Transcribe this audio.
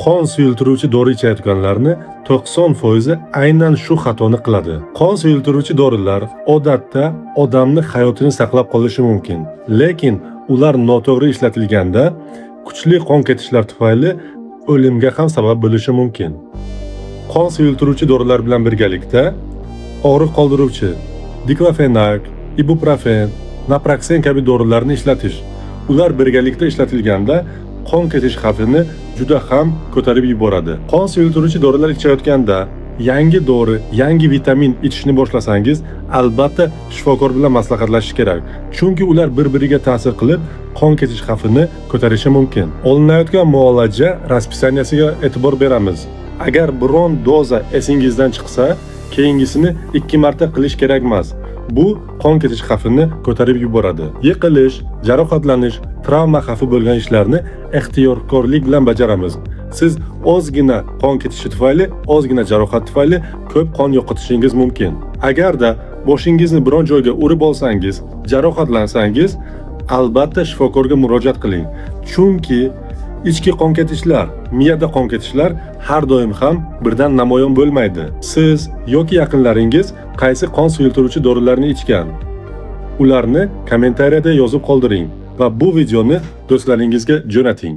Qon suyultiruvchi dori ichayotganlarni 90% aynan shu xatoni qiladi. Qon suyultiruvchi dorilar odatda odamni hayotini saqlab qolishi mumkin. Lekin ular noto'g'ri ishlatilganda kuchli qon ketishlar tufayli o'limga ham sabab bo'lishi mumkin. Qon suyultiruvchi dorilar bilan birgalikda og'riq qoldiruvchi diklofenak, ibuprofen, naproksen kabi dorilarni ishlatish. Ular birgalikda ishlatilganda qon ketish xavfini juda ham ko'tarib yuboradi. Qon suyultiruvchi dorilar ichayotganda yangi dori, yangi vitamin ichishni boshlasangiz, albatta shifokor bilan maslahatlashish kerak. Chunki ular bir-biriga ta'sir qilib, qon ketish xavfini ko'tarishi mumkin. Olinayotgan muolaja расписания siga e'tibor beramiz. Agar biron doza esingizdan chiqsa, keyingisini 2 marta qilish kerak emas. Bu qon ketish xavfini ko'tarib yuboradi. Yiqilish, jarohatlanish, travma xavfi bo'lgan ishlarni ehtiyotkorlik bilan bajaramiz. Siz ozgina qon ketishi tufayli, ozgina jarohat tufayli ko'p qon yo'qotishingiz mumkin. Agarda boshingizni biron joyga urib olsangiz, jarohatlansangiz, albatta shifokorga murojaat qiling. Chunki ichki qon ketishlar, miyada qon ketishlar har doim ham birdan namoyon bo'lmaydi. Siz yoki yaqinlaringiz qaysi qon suyultiruvchi dorilarni ichgan? Ularni kommentariyada yozib qoldiring va bu videoni do'stlaringizga jo'nating.